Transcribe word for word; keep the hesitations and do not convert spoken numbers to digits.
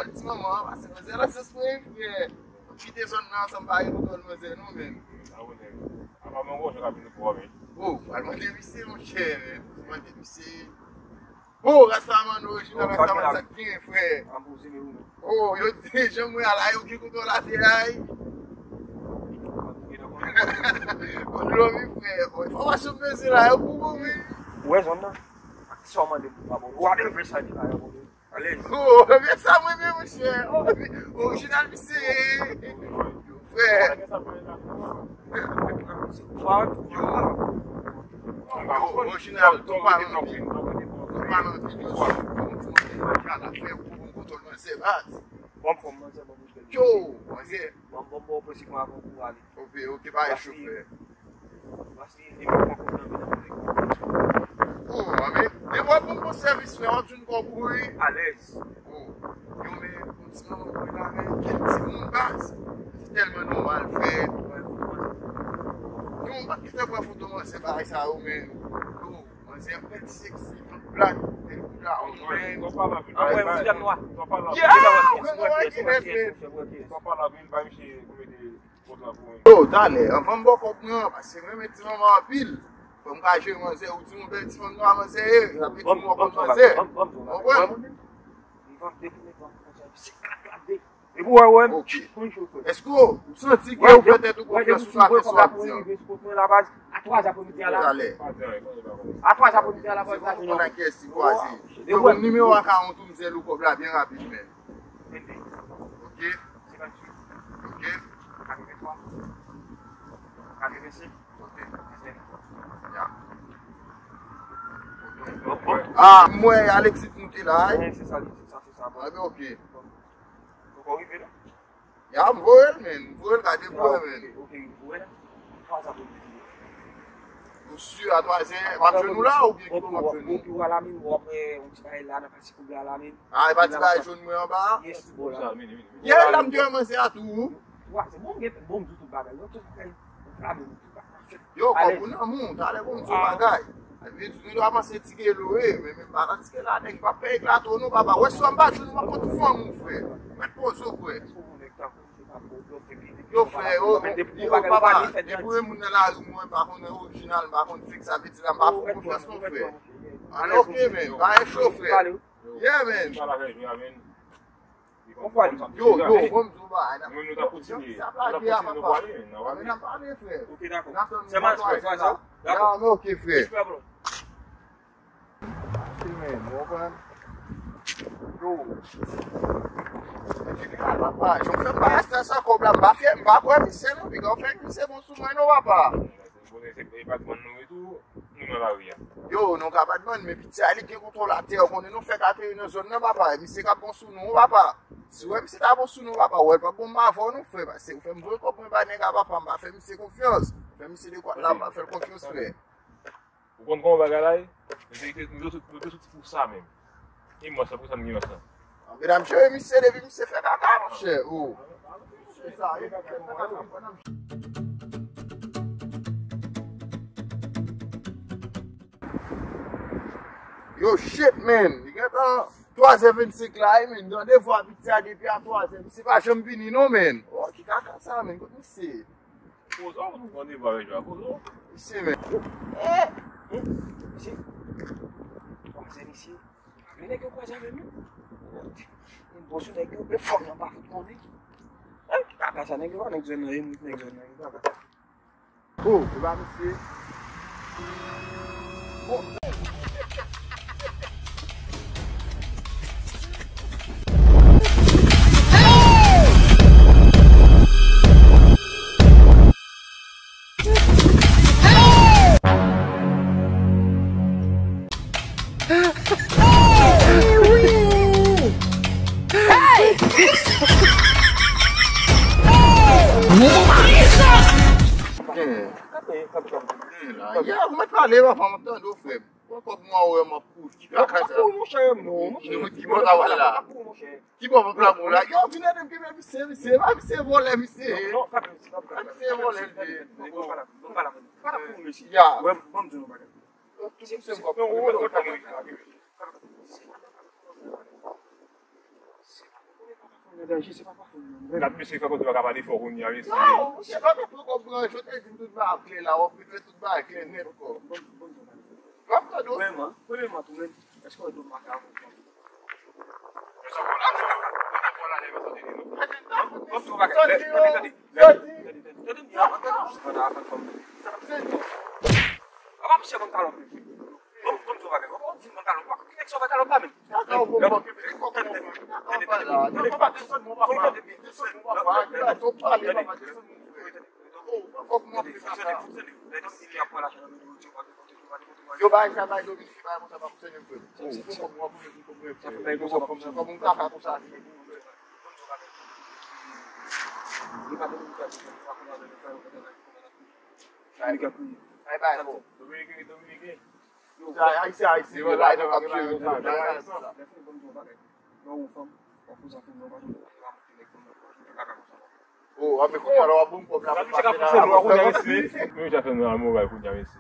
Ti manman an, pase manzè la, se spre, frè. Kite zòn nan ansanm, pa gen kontwòl manzè non, menm. Sa ou nèg. Apa mwen gon jan ka vin pou ou, men. Oh, al mande misye, monchè, men. Mande misye. Oh, Rastaman orijinal, Rastaman sa k gen, frè. Oh, yo di, jan mwen ala, yo gen kontwòl atè a. Bon, lòmi, frè. Oh, enfòmasyon m bezwen la, yo pou mwen, wi. Ou wè zòn nan? Ak sa w mande m pou pa bon. Ou ap envè sa di la, yo bon. Alèz. Oh, men sa mwen menm, monchè. Oh, orijinal misye. Frè. Yo, orijinal, tou pa nan vil. Tou pa nan vil, yo sou. Bon, ti manzè, manzè, la fè pou bon kontwòl manzè, baz. Bon, bon, manzè, bon, bon, yo, manzè. Bon, bon, bon, bon, si mwen avan pou ale. Ok, ok, pa gen chofè. Paske li menm poko nan men nan. Oh, anben, depi w ap ban m bon sèvis, frè, w ap jwenn kòb ou, wi. Alèz. Oh, yo, men, yon ti manman mwen la, men, kèk timoun, baz. Se tèlman nòmal, frè. Yo, m pa t gentan pran foto manzè bagay sa yo, men, yo, manzè ap pèdi seksi, vant plat, tèl kou la, oh, men. Anmwey, yon ti dam nwa. Yeah! Mwen, mwen, mwen, mwen, mwen. Yo, talè, anvan m ba w kòb mwen an, paske m renmen ti manman anpil. Fò m ka jere manzè, ou di m yon bèl ti fanm nwa manzè ye, sa vle di m wè kòb manzè. Ou konprann? Epi w wè, wè, ok. Èske w santi ke ou fè tèt ou konfyans sou sa fè sou ap di an? A twa zè apremidi a la. Talè. A twa zè apremidi a la, baz. Se pou mwen ak kiyès ki kwaze. Yo, bon, nimewo a ka yon tou m sèl ou kòb la byen rapid, men. Ok. Senkantuit. Ok. Katrevenntwa. Katrevensenk. Ok. Diznèf. Ya. Ah, m wè Alexis moute la, wi. Wi, se sa, se sa, se sa. Bon. Ah, ben, ok. Poko rive, non? Ya, m voye l, men. M voye l, gade pou wè, men. Ok, ok, m voye l. Twa zè apremidi. Ou si a twa zè, m ap jwenn ou la, oubyen ki bò m ap jwenn ou? Epi w a la men, w ap wè yon ti bagay la, nan pati koub la, la men. Ah, e pa ti bagay jòn mwen anba a? Yes, bò la. Yeah, la m te wè manzè a tou. Twa zè, bon, gen, bon, m di tout bagay. Tout bagay, tout bagay. Yo, kòb ou nan men w, talè pou m di w bagay. Vin, vin w avanse Tigelo, wi, men, men pa nan Tigelo la, nèg pa pè eklate w non, papa. Wè si w pa jwenn ou, m ap pote fanm ou, frè. Mèt poze w, frè. Yo, frè, yo, yo, papa, depi w wè moun nan lari, mwen pa konnen orijinal, m pa konn fake, sa vle di la, m pa fè w konfyans non, frè. Alè, ok, men, pa gen cho, frè. Yeah, men. Yo, yo, bon, m di w bagay, n ap, n ap kontinye, n ap kontinye, nou prale, n ap prale. N ap pale, frè. Ok, dakò. Sèlman, frè, frè, sa. Dakò. Ya, men, ok, frè. Respè, bro. Respè, men, ou konprann? Yo. Papa, jan w fè m pa achte sa kòb la, m pa fè, m pa kwè misye non, piga w fè misye bon sou mwen non, papa. Bon, se, se, e pa di mwen nou tou. Nou nan lari a. Yo, nou ka pa demann, men piti a li gen kontwòl atè, ou konnen nou fèk ateri nan zòn nan, papa. Misye ka bon sou nou, papa. Si w wè misye ta bon sou nou, papa, w wè l p ap bon m avè w non, frè, paske ou fè m voye kòb mwen ba nèg a, papa, m pa fè misye konfyans. Fè misye de kwat la, m pa fè l konfyans, frè. Ou konn kòman bagay la ye? Nou te, nou te, nou te soti pou sa menm. E mwen, sa pou sa m gen mwen sa. Medam, jere misye depi misye fè kaka, monchè. Oh. Yo, shit, man. Li gentan twa zè vennsenk la, wi, man. Randevou a piti a depi a twa zè. Misye pa janm vini, non, man. Oh, ki kaka sa, man? Kot misye? Pozo, nou pran deba avèk Jwa Pozo. Misye, men. Eh! Misye. Kwaze misye. Men nèg yo kwaze avè nou. Yon bon sou nèg yo, men fòm nan pa fout konnen. Eh, ki kaka sa, nèg yo pa nèg zòn nan, e moun nèg zòn nan, yo pa kaka. Oh, se pa misye. Oh. Hey! Hey! Woman! Kanpe, kanpe, kanpe. Hey, la. Yeah, ou mèt pale, papa, m ap tande w, frè m. Pran kòb mwen, ou wè m ap kouri. Ki kaka sa? Ki bò ta wè la? Ki bò papa la? Yo, vin ede m kenbe misye, misye. Pa misye vòlè, misye. Non, non, pa misye, pa misye. Pa misye vòlè, misye. Non, pa la, non, pa la, pa la pou misye. Ya. Wè, ban m di nou bagay. Tout misye m kòb. Non, ou wè, ou wè, ou wè. Danje, se pa pafè m non. Gad mesye, fè kote w pa ka pale fò kounye a, mesye. Non, monchè, pa konprann, jodi a di m tout bagay klè la, w ap rive tout bagay klè nèt ankò. W ap tande w. Premyèman, premyèman tou menm, èske w wè dlo m pa ka avè w? Yo bay sa bay Dominik, bay konsa pa pou sènen frè. Kòm moun kaka konsa. Bay bay bon. Dominiken, Dominiken. Ayisyen, Ayisyen, yo bay nan kap jere. Oh, a men kounye a la w ap bon kòb la pou pase la. Mwen ja fè nan moral kounye a, mesye.